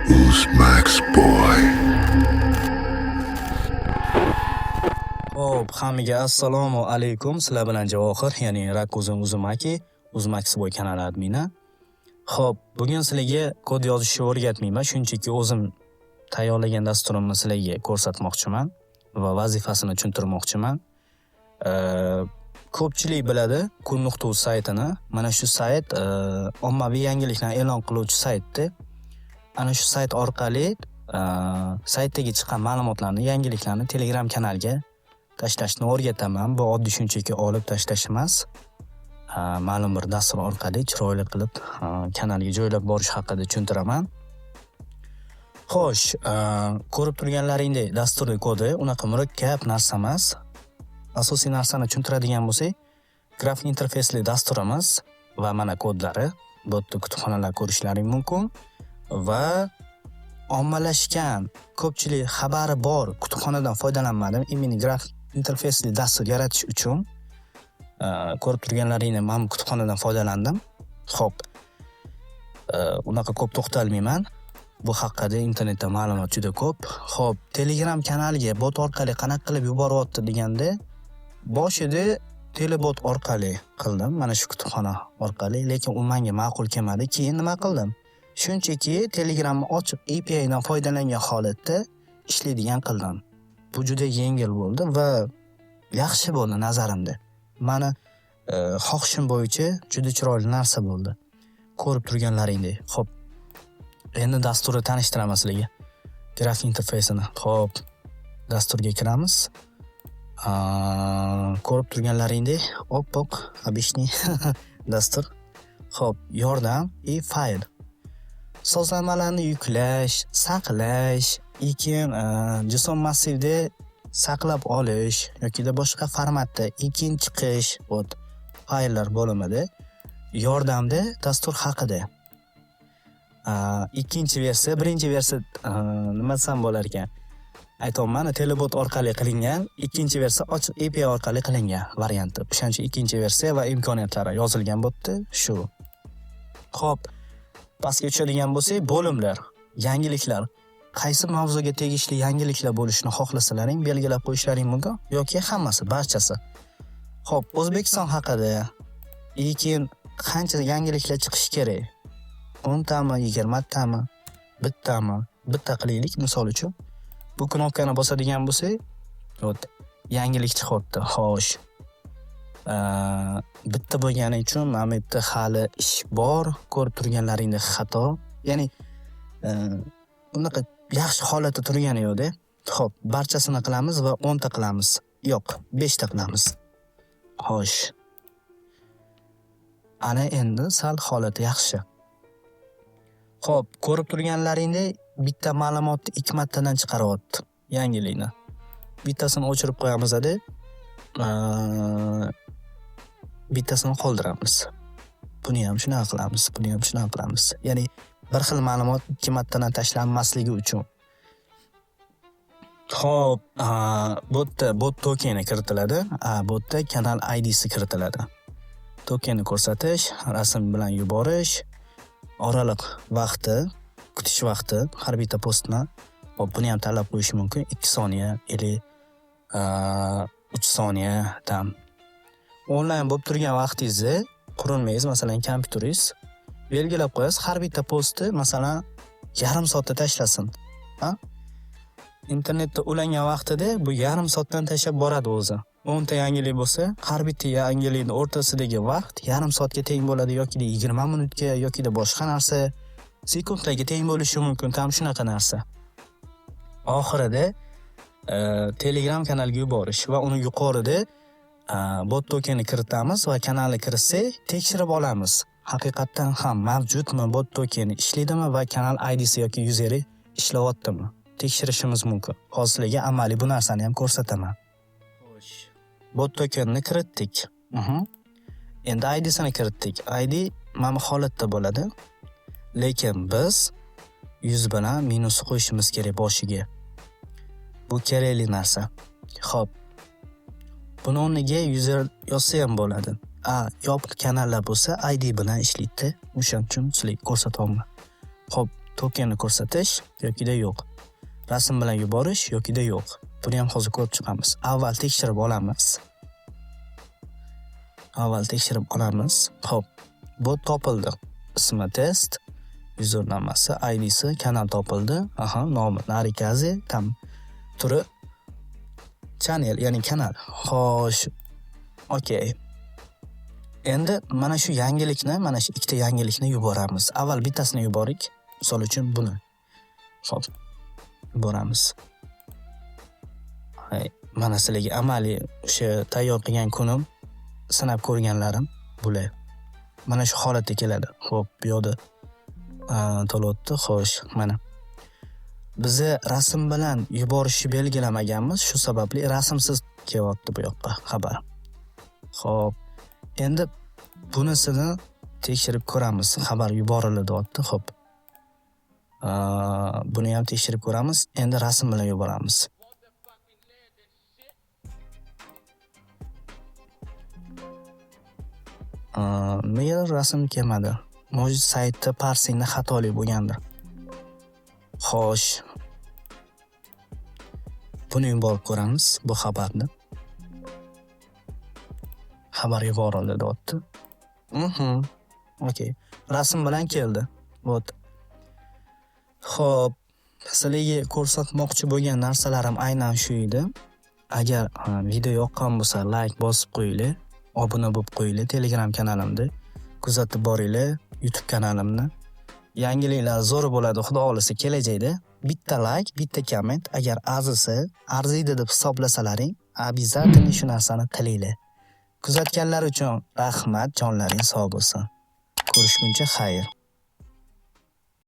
Uzmax boy. Xo'p, hammaga assalomu alaykum. Sizlar bilan Javohir, ya'ni Rakuzim Uzumaki, Uzmax boy kanali admini. Xo'p, bugun sizlarga kod yozishni o'rgatmayman, shunchaki o'zim tayyorlagan dasturimni sizlarga ko'rsatmoqchiman va vazifasini tushuntirmoqchiman. Ko'pchilik biladi kun.uz saytini. Mana shu sayt ommaviy yangiliklarni e'lon qiluvchi saytda. Ana shu sayt orqali saytdagi chiqqan ma'lumotlarni, yangiliklarni Telegram kanalga tashlashni o'rgataman. Bu oddiy shunchaki olib tashlash emas. Ma'lum bir dastur orqali chiroyli qilib kanalga joylab borish haqida tushuntiraman. Xo'sh, ko'rib turganlaringdek dasturning kodi unaqa murakkab narsa emas. Asosiy narsani tushuntiradigan bo'lsak, grafik interfeysli dasturimiz va mana kodlari. Bu yerda kutubxonalar ko'rishlaring mumkin va ommalashgan, ko'pchilik xabari bor kutubxonadan foydalanmadim. Именно grafik interfeysli dastur yaratish uchun ko'rib turganlaringdek men bu kutubxonadan foydalandim. Xo'p, unaqa ko'p to'xtalmayman. Bu haqida internetda ma'lumot juda ko'p. Xo'p, Telegram kanaliga bot orqali qanaqa qilib yuboryapti deganda, boshida telebot orqali qildim, mana shu kutubxona orqali, lekin u menga ma'qul kelmadi. Keyin nima qildim? Shunchaki Telegramni ochiq API dan foydalangan holatda ishlaydigan qildim. Bu juda yengil bo'ldi va yaxshi bo'ldi nazarimda. Mani xohishim bo'yicha juda chiroyli narsa bo'ldi. Ko'rib turganlaringdek. Xo'p, endi dasturni tanishtiraman sizlarga. Grafik interfeysini. Xo'p, dasturga kiramiz. Ko'rib turganlaringdek oppoq обычный dastur. Xo'p, yordam и fayl. Sozlamalarni yuklash, saqlash, keyin JSON massivda saqlab olish yokida boshqa formatda keyin chiqish, вот fayllar bo'limida yordamda dastur haqida. Ikkinchi versiya, birinchi versiya nima desam bo'lar ekan? Aytyapman, telebot orqali qilingan, ikkinchi versiya ochiq API orqali qilingan varianti. O'shaning uchun ikkinchi versiya va imkoniyatlari yozilgan bu yerda shu. Xo'p, pastga tushadigan bo'lsak, bo'limlar, yangiliklar. Qaysi mavzuga tegishli yangiliklar bo'lishini xohlasalaring belgilab qo'yishlaring mumkin yoki hammasi, barchasi. Xo'p, O'zbekiston haqida, keyin qancha yangiliklar chiqishi kerak? 10 tami, 20 tami, bittami? Bitta qilaylik misol uchun. Bu knopkani bosadigan bo'lsak, вот yangilik chiqyapti. Xo'sh. Bitta bo'lgani uchun mana bu yerda hali ish bor, ko'rib turganlaringdek xato. Ya'ni unaqa yaxshi holatda turgani yo'q-da. Xo'p, barchasini qilamiz va 10 ta qilamiz. Yo'q, 5 ta qilamiz. Xo'sh. Ana endi sal holati yaxshi. Xo'p, ko'rib turganlaringdek bitta ma'lumotni 2 martadan chiqaryapti yangilikni. Bittasini o'chirib qo'yamiz-da, bittasini qoldiramiz. Buni ham shunaqa qilamiz, buni ham shunaqa qilamiz. Ya'ni bir xil ma'lumot 2 martadan tashlanmasligi uchun. Xo'p, bu yerda bot tokeni kiritiladi, bu yerda kanal IDsi kiritiladi. Tokenni ko'rsatish, rasm bilan yuborish, oraliq vaqti, kutish vaqti har bitta postni. Xo'p, buni ham tanlab qo'yish mumkin. 2 soniya или 3 soniya tam. Onlayn bo'lib turgan vaqtingizda qurilmangiz, masalan, kompyuteringiz belgilab qo'yasiz, har bitta postni masalan yarim soatda tashlasin. Ha? Internetda ulangan vaqtida bu yarim soatdan tashlab boradi o'zi. 10 ta yangilik bo'lsa, har bitta yangilikning o'rtasidagi vaqt yarim soatga teng bo'ladi yoki 20 minutga yoki boshqa narsa sekundlarga teng bo'lishi mumkin, tam shunaqa narsa. Oxirida Telegram kanaliga yuborish va uni yuqorida bot tokenni kiritamiz va kanalni kiritsak tekshirib olamiz. Haqiqatdan ham mavjudmi bot tokeni, ishlaydimi va kanal IDsi yoki useri ishlayaptimi? Tekshirishimiz mumkin. Hozir sizlarga amaliy bu narsani ham ko'rsataman. Xo'sh, bot tokenni kiritdik. Endi IDsini kiritdik. ID mana bu holatda bo'ladi. Lekin biz 100 bilan minus qo'yishimiz kerak boshiga. Bu kerakli narsa. Xo'p. Buni o'rniga user yozsa ham bo'ladi. Yopiq kanallar bo'lsa ID bilan ishlaydi. O'shaning uchun sizlarga ko'rsatyapman. Xo'p, Tokenni ko'rsatish yokida yo'q. Rasm bilan yuborish yokida yo'q. Buni ham hozir ko'rib chiqamiz. Avval tekshirib olamiz. Avval tekshirib olamiz. Xo'p, bot topildi. Ismi test, usernamasi, IDsi, kanal topildi. Aha, nomi Narikazi, tam turi channel, ya'ni kanal. Xo'sh, okey. Endi mana shu yangilikni, mana shu ikkita yangilikni yuboramiz. Avval bittasini yuborik. Misol uchun buni. Xo'p, yuboramiz. Hay, mana sizlarga amaliy o'sha tayyor qilgan kunim sinab ko'rganlarim bular. Mana shu holatda keladi. Xo'p, bu yoqda to'lyapti. Xo'sh, mana. Biza rasm bilan yuborishni belgilamaganmiz, shu sababli rasmsiz kelyapti bu yoqqa xabar. Xo'p, endi bunisini tekshirib ko'ramiz. Xabar yuborildi deyapti. Xo'p. Buni ham tekshirib ko'ramiz. Endi rasm bilan yuboramiz. Nimaga rasm kelmadi? Может, saytda parsingda xatolik bo'lgandir. Xo'sh. Buni yuborib ko'ramiz, bu xabarni. Xabar yuborildi deyapti. Okey. Rasm bilan keldi. Вот. Xo'p, sizlarga ko'rsatmoqchi bo'lgan narsalarim aynan shu edi. Agar video yoqqan bo'lsa, like bosib qo'yinglar, obuna bo'lib qo'yinglar Telegram kanalimda. Kuzatib boringlar YouTube kanalimni. Yangiliklar zo'r bo'ladi, xudo xohlasa kelajakda. Bitta like, bitta komment agar arzisa, arziydi deb hisoblasalaring, обязательно shu narsani qilinglar. Kuzatganlar uchun rahmat, jonlaring sog' bo'lsin. Ko'rishguncha xayr.